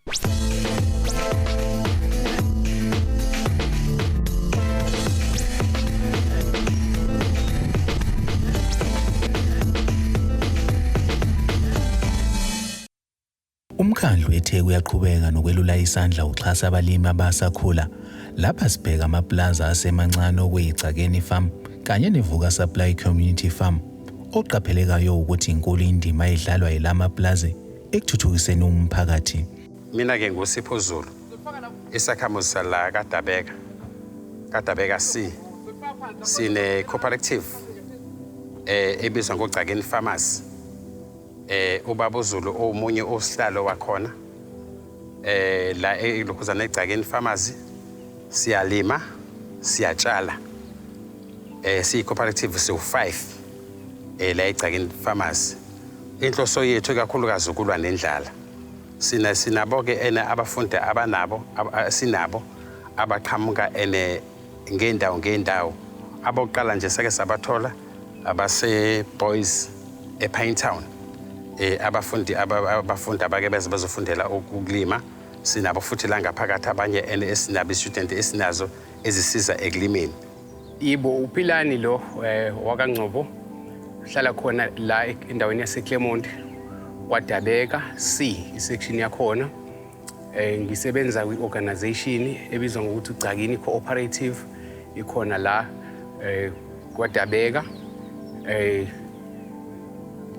Umkhandlu weTheku uyaqhubeka nokwelula isandla uxhasa abalimi abasakhula. Lapha sibheka amapulazi asemancane okuyiGcakeni Farm kanye neVuka Supply Community Farm. Oqaphelekayo ukuthi inkulu indima edlalwa yilama pulazi ekuthuthukiseni umphakathi. Mina-ke nguSipho Zulu, isakhamuzi sala kaDabeka, kaDabeka C. Sine-cooperative ebizwa ngoGcakeni Farmers. Ubaba uZulu omunye osihlalo wakhona la elokhuzana eGcakeni Farmers. Siyalima, siyatshala. Siyi-cooperative siwu-5 la eGcakeni Farmers. Inhloso yethu ikakhulukazi ukulwa nendlala. Sina sinabo-ke ene abafundi abanabo sinabo abaqhamuka ene ngey'ndawo ngey'ndawo. Abokuqala nje sake sabathola abase-Boys ePinetown. Abafundi abafundi abake beze bezofundela ukulima. Sinabo futhi la ngaphakathi abanye ene esinabo i-student esinazo ezisiza ekulimeni. Yebo, uPhilani lo wakaNgcobo, uhlala khona la endaweni yaseClermont, kwaDabeka C isection yakhona. Ngisebenza kwi-organization ebizwa ngokuthi uGcakini Cooperative, ikhona la kwaDabeka.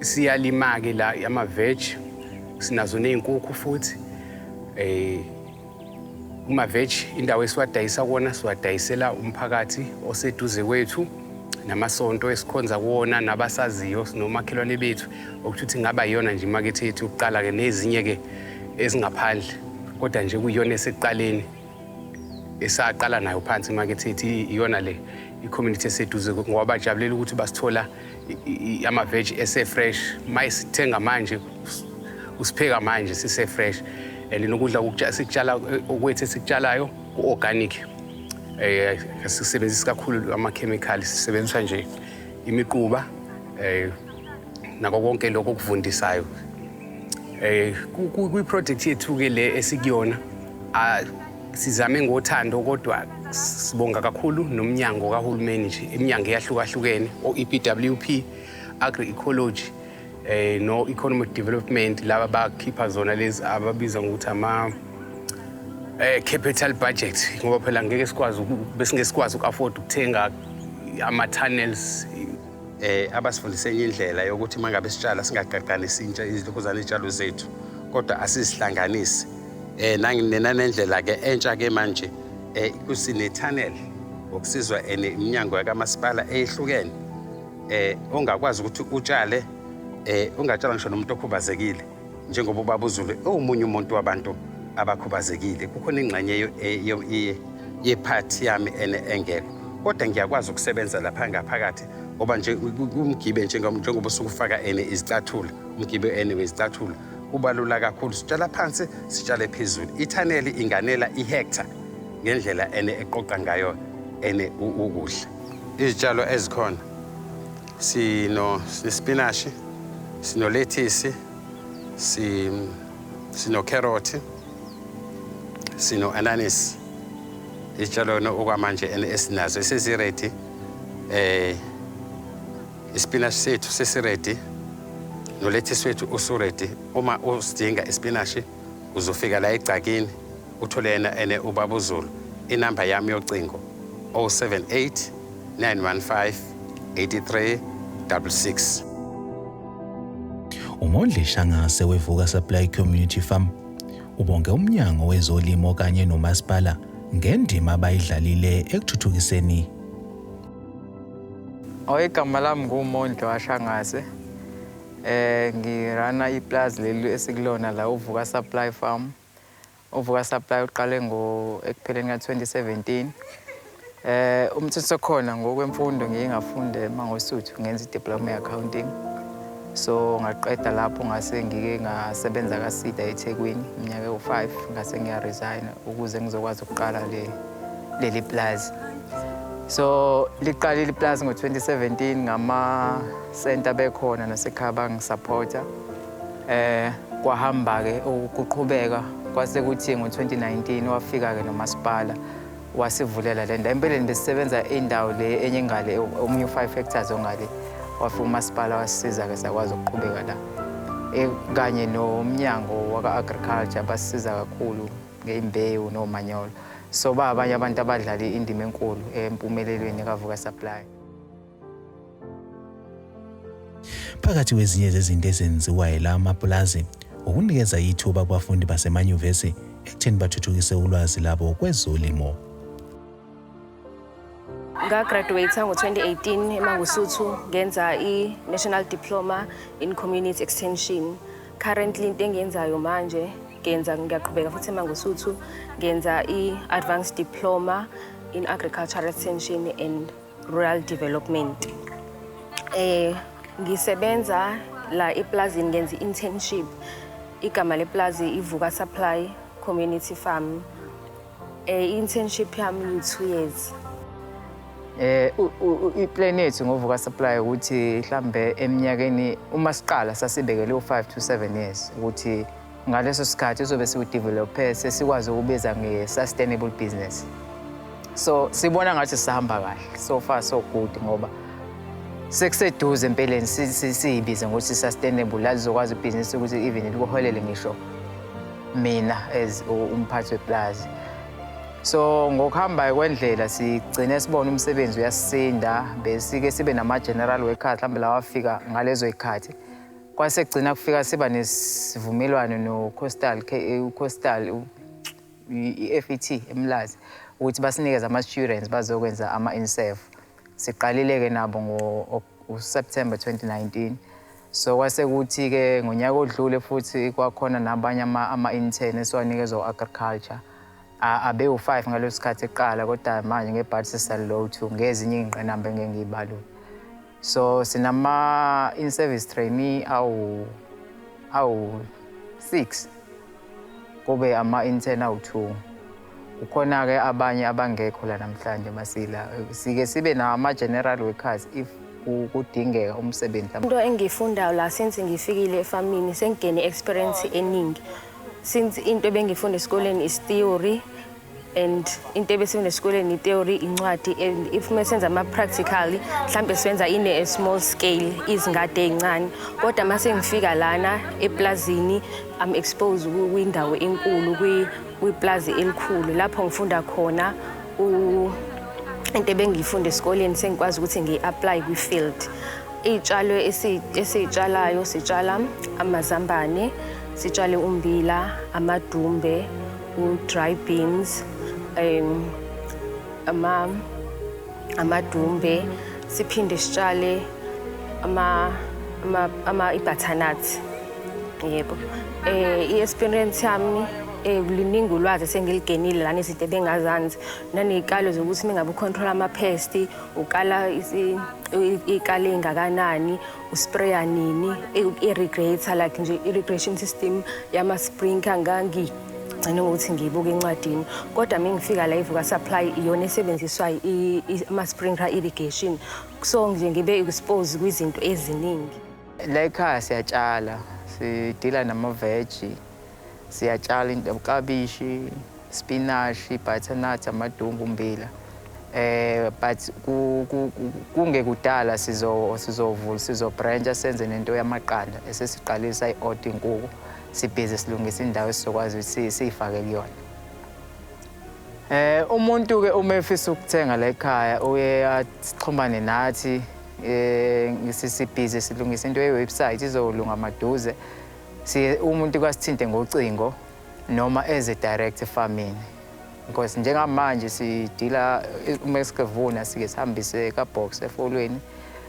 Siyalima-ke la ama-veg, sinazo ney'nkukhu futhi. Kuma-veg indawo esiwadayisa kuwona siwadayisela umphakathi oseduze kwethu namasonto esikhonza kuwona nabasaziyo sinomakhelwane bethu, okuthi ukuthi ngaba iyona nje imakethe yethu yokuqala-ke nezinye-ke ezingaphandle, kodwa nje kuyiyona esekuqaleni esaqala nayo phansi imakethe yethu iyona le i-community eseduze, ngoba bajabulela ukuthi basithola ama-veg ese-fresh. Uma isithenga manje usipheka manje sise-fresh, and nokudla sikutshala okwethu esikutshalayo ku-organic. Sisebenzisi kakhulu amakhemikhali, sisebenzisa nje imiquba nako konke lokho okuvundisayo. Kwi-project yethu-ke le esikuyona, sizame ngothando, kodwa sibonga kakhulu nomnyango kahulumeni nje, iminyango eyahlukahlukene, o-EPWP, Agri-Ecology, no Economic Development, laba bakhipha zona lezi ababiza ngokuthi ama capital budget, ngoba phela ngeke sikwazi besingesikwazi uku-afford ukuthenga ama-tunnels. Abasifundise enye indlela yokuthi uma ngabe sitshala singaqaqanisi intsha izilokhuzana iy'tshalo zethu, kodwa asizihlanganise. Nanendlela-ke entsha-ke manje kusine-tunnel ngokusizwa ene iminyango yakamasipala eyehlukene, ongakwazi ukuthi utshale, ungatshala ngisho nomuntu okhubazekile, njengoba ubaba uZulu ewumunye umuntu wabantu abakhubazekile. Kukhona ingxenye yephathi yami ene engekho, kodwa ngiyakwazi ukusebenza lapha ngaphakathi, ngoba nje umgibe njengoba usuke ufaka ene izicathulo, umgibe ene wezicathulo kuba lula kakhulu. Sitshala phansi, sitshale phezulu. Ithaneli inganela ihektha ngendlela ene eqoqa ngayo ene ukudla. Izitshalo ezikhona sino spinashi, sino lettuce, sino carrot, sino ananisi. Izitshalo okwamanje ene esinazo esezi-ready, ispinashi sethu sesi-ready, no-lettuce wethu usu-ready. Uma usidinga ispinashi uzofika la eGcakini uthole yena ene ubaba uZulu. Inamba yami yocingo 078 915 83 66. Umondli Shangase weVuka Supply Community Farm ubonge umnyango wezolimo kanye nomasipala ngendima abayidlalile ekuthuthukiseni. Oh, igama lami nguMondli waShangase. Ngirana iplazi leli esikulona la, uVuka Supply Farm. UVuka Supply uqale ngo ekupheleni ka-2017. Umthetho khona ngokwemfundo ngiye ngafunda eMangosuthu, ngenza i-diploma ye-accounting. So ngaqeda lapho ngase ngike ngasebenza kaSEDA eThekwini iminyaka ewu-5, ngase ngiya-resign ukuze ngizokwazi ukuqala le leli plazi. So liqalile iplazi ngo-2017 ngama center bekhona nasekhaya bangisupporta. Kwahamba-ke ukuqhubeka kwase kuthi ngo-2019 wafika-ke nomasipala wasivulela le ndawo. Empeleni besisebenza indawo le enye ngale, omunye u-5 hectares ongale. Wafika umasipala wasisiza-ke sakwazi ukuqhubeka la. Kanye nomnyango waka-agriculture basisiza kakhulu ngey'mbewu nomanyolo. So ba abanye abantu abadlala indima enkulu empumelelweni kaVuka Supply. Phakathi kwezinye zezinto ezenziwayo la mapulazi ukunikeza ithuba kubafundi basemanyuvesi ekutheni bathuthukise ulwazi labo kwezolimo. Nga-graduate ngo-2018 eMangosuthu, ngenza i-National Diploma in Community Extension. Currently into engiyenzayo manje, ngenza ngiyaqhubeka futhi eMangosuthu, ngenza i-Advanced Diploma in Agricultural Extension and Rural Development. Ngisebenza la eplazini, ngenza i-internship. Igama leplazi iVuka Supply Community Farm. I-internship yami yi-2 years. I-plan yethu ngoVuka Supply ukuthi mhlambe eminyakeni uma siqala sasibekele u-5 to 7 years ukuthi ngaleso sikhathi uzobe siwu-develope sesikwazi ukubiza nge-sustainable business. So sibona ngathi sihamba kahle, so far so good, ngoba sekuseduze empeleni siyibize ngokuthi sustainable, la lizokwazi ibhizinisi ukuthi even likuholele ngisho mina as umphathi weplazi. So ngokuhamba kwendlela sigcine sibona umsebenzi uyasisinda, besike sibe nama-general workers mhlawumbe lawa afika ngalezo y'khathi. Kwase kugcina kufika siba nesivumelwano no-Coastal, Coastal, i-FET eMlazi, ukuthi basinikeze ama-students bazokwenza ama-inserve. Siqalile-ke nabo ngo-September 2019. So kwase kuthi-ke ngonyaka odlule futhi kwakhona nabanye ama-intern esiwanikezwa u-agriculture. Abewu-5 ngaleso sikhathi eqala, kodwa manje ngebhadi sesalo 2 ngezinye iy'ngqinamba engeke ngiyibalule. So sinama in-service trainee awu 6, kube ama-intern awu-2. Kukhona-ke abanye abangekho la namhlanje masila. Sike sibe nama-general workers if kudingeka umsebenzi. Into engiyifundayo la since ngifikile efamini, sengigene experience eningi. Since into ebengifunda esikoleni is theory, and into ebesifunda esikoleni i-theory, incwadi, and if mesenza ama-practical mhlambe siwenza in a small scale, izingade ey'ncane, kodwa mase ngifika lana eplazini I'm exposed kwindawo enkulu, kwiplazi elikhulu lapho ngifunda khona into ebengiyifunda esikoleni, sengikwazi ukuthi ngiyi-apply kwi-field. Iy'tshalo esiy'tshalayo, sitshala amazambane, sitshale umbila, amadumbe, u-dry beans, amadumbe, siphinde sitshale ama i-butternut. Yebo, i-experience yami, liningi ulwazi esengiligenile lana, izinto ebengazanzi, naney'kalo zokuthi uma ngabe u-control ama-pest, ukala iy'kalo ey'ngakanani, uspraya nini, i-irrigator, like nje irrigation system yama-sprinkler ngangigcine ngokuthi ngiyibuke encwadini, kodwa uma ngifika la iVuka Supply iyona esebenziswa ama-sprinkler irrigation. So nje ngibe exposed kwizinto eziningi. La ekhaya siyatshala, sidila nama-veg, siyatshala into uklabishi, spinach, butternut, amadumbe, ummbila. But kungekudala sizovula, sizobrancha, senze nento yamaqanda esesiqalisa i-order inkukhu. Sibhizi silungisa indawo esizokwazi ukuthi siyifake kuyona. Umuntu ke uma efisa ukuthenga la ekhaya uye axhumane nathi. Sisibhizi silungisa into ye-website, izolunga maduze. Siye umuntu kwasithinte ngocingo noma eze direct efamini, because njengamanje sidila uma sikuvuna sike sihambise ka-Box eFolweni,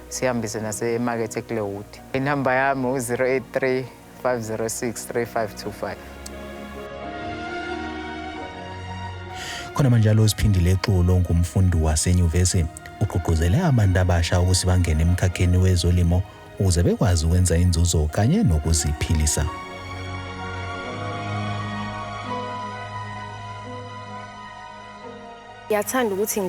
sihambise nasemakethe eClairwood. Inamba yami u-083 506 3525. Khona manjalo, uSiphindile Xulo ngumfundi wasenyuvesi, ugqugquzele abantu abasha ukuthi bangene emkhakheni wezolimo ukuze bekwazi ukwenza inzuzo kanye nokuziphilisa. Ngiyathanda ukuthi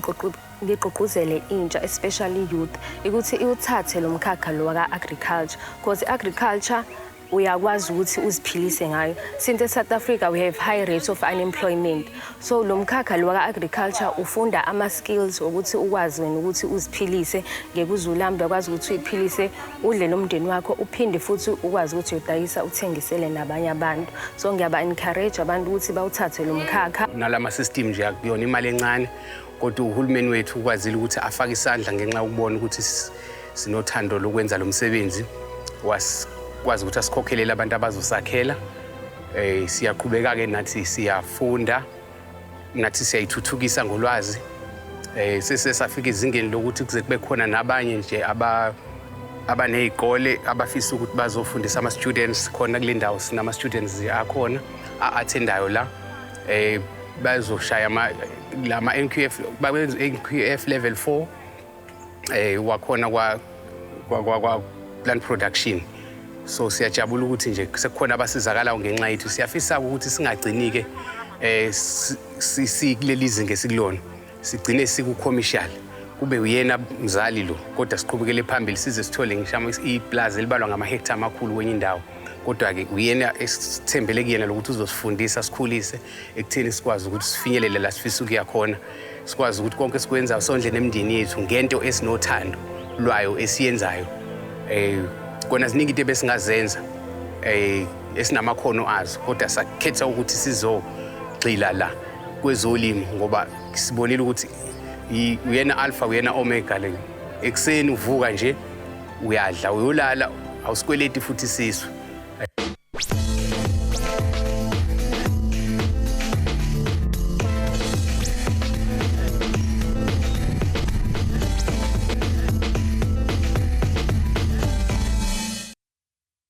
ngigqugquzele intsha, especially youth, ukuthi iwuthathe lo mkhakha lo waka-agriculture, because i-agriculture Uyakwazi ukuthi uziphilise ngayo. Since e-South Africa we have high rates of unemployment, so lo mkhakha lo waka-agriculture ufunda ama-skills ukuthi ukwazi wena ukuthi uziphilise, ngeke uze ulambe, uyakwazi ukuthi uyiphilise, udle nomndeni wakho, uphinde futhi ukwazi ukuthi uyodayisa, uthengisele nabanye abantu. So ngiyaba-encourage abantu ukuthi bawuthathe lo mkhakha. Nalama system nje akuyona imali encane, kodwa uhulumeni wethu ukwazile ukuthi afake isandla ngenxa yokubona ukuthi sinothando lokwenza lo msebenzi, wasikwazi ukuthi asikhokhelele abantu abazosakhela. Siyaqhubeka-ke nathi, siyafunda nathi, siyayithuthukisa ngolwazi. Sesafika ezingeni lokuthi kuze kube khona nabanye nje abaney'kole abafisa ukuthi bazofundisa ama-students khona kule ndawo. Sinama-students akhona a-attendayo la, bazoshaya lama NQF, bawenza NQF level 4 wakhona kwa plant production. So siyajabula ukuthi nje sekukhona abasizakalayo ngenxa yethu. Siyafisa ukuthi singagcini-ke sikuleli zinga esikulona, sigcine siku-commercial, kube uyena mzali lo, kodwa siqhubekele phambili size sithole ngisho iplazi elibalwa ngamahektha amakhulu kwenye indawo. Kodwa-ke uyena esithembele kuyena lokuthi uzosifundisa, sikhulise ekutheni sikwazi ukuthi sifinyelele la sifisa ukuya khona, sikwazi ukuthi konke esikwenzayo sondle nemindeni yethu ngento esinothando lwayo esiyenzayo. Kona ziningi into ebesingazenza esinamakhono azo, kodwa sakhetha ukuthi sizogxila la kwezolimo ngoba sibonile ukuthi uyena alpha, uyena omega le. Ekuseni uvuka nje uyadla, uyolala awusikweleti futhi isisu.